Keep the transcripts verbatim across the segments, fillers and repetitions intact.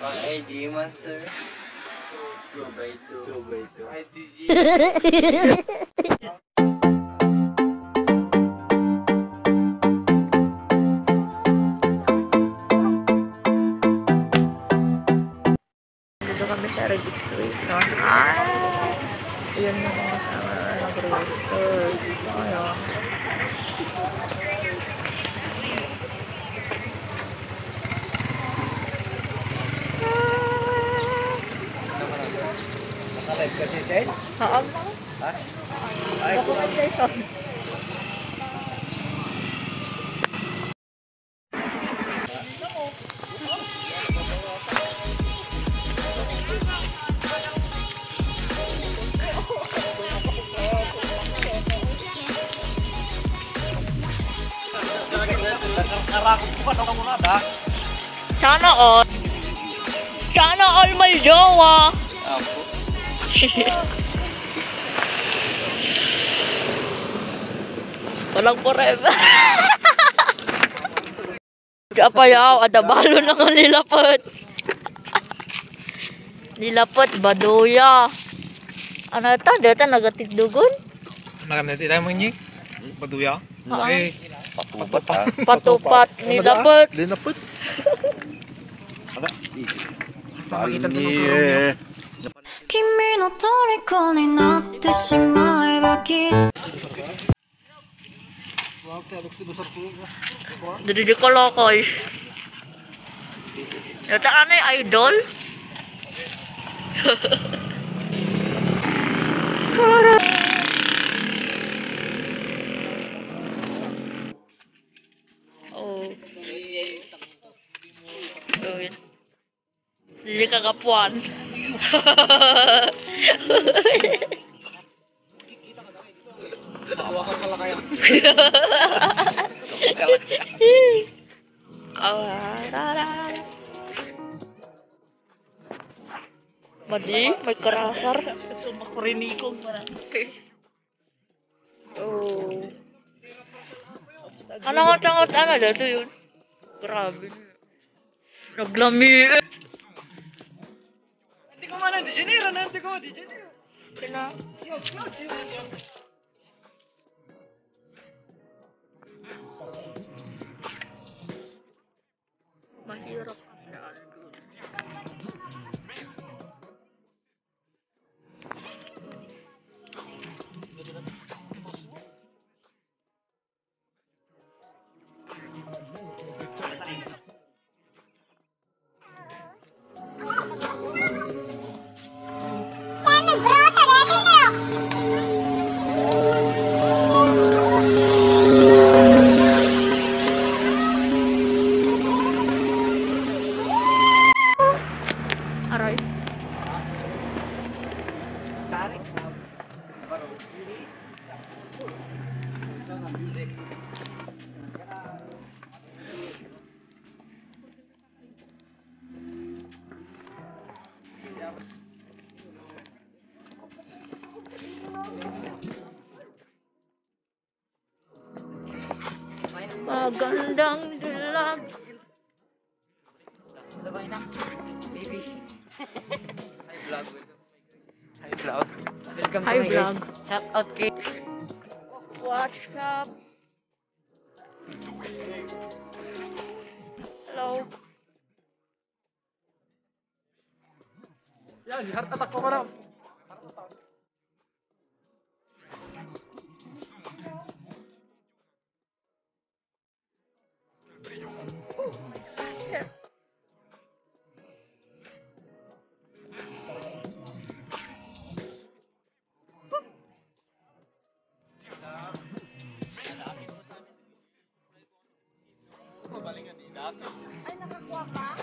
Pang I D man, sir. Two by two. Two by two. I D G. Dito kami sa registration. Ay! Ayan na mga kasama na nag-register. Ayan. Naka-live ka, Cecil? Oo. Ha? Ay, documentation. Sana all. Sana all may jowa. Apo. Walang forever. Di apayaw, adda balo na nga nilapet. Nilapet, baduya. Ano ta? Deta nagatikdugon? Nakanati tayo mo inyi? Baduya? Ah. Eh, patupat, ha? Patupat, nilapet. Linapet. Aba. Tama kita. Bali, eh. 君の虜になってしまえばきっと Diri di kolokoy. Yata ano yung idol? Oh. Oh, yun. Dili kagapuan. Awa, rara. Madi, may karasar. Ito, makurinikong man. Oh. Ano nga tangot, ano, dito yun? Grabe. Naglami. Hindi ko man, di Janeiro, na, hindi ko, di Janeiro. Sila. Mahirap ang daan doon. Aray. Magandang dilag. Baby. Hi, vlog. Hi, vlog. Welcome to my vlog. Shout out kay Watch Cup. Hello. Yan, heart attack ko, madam. Ay, nakakuha pa?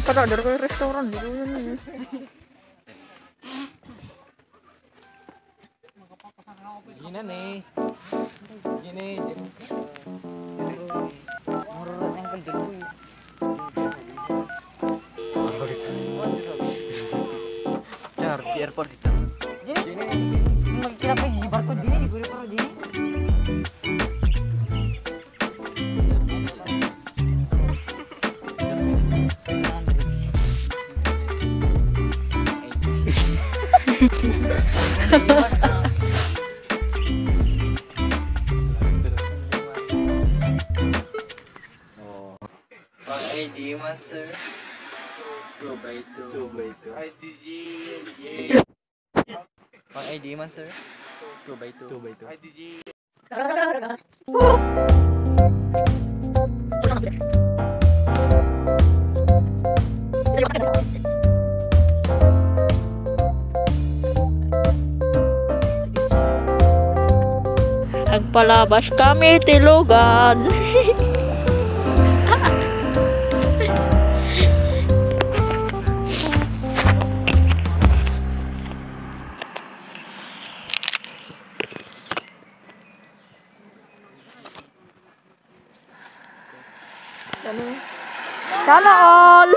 Kada dari ko yung restaurant, di ko yun eh. Gina ni. Gina ni. Mururot ang kaldero. Char, di airport dito. Gini, magkira pa yung barko, gini, di ko rin pero gini. Pang I D man, sir. Two by two. Two by two. I D G. Pang I D man, sir. Two by two. Two by two. I D G. Nagpalabas kami ti lugan. Sana all!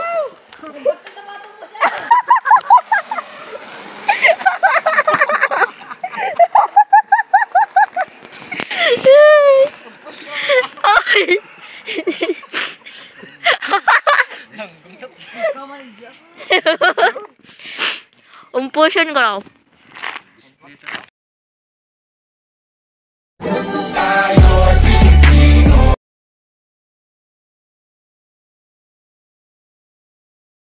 Ay! Umpuson ko lang.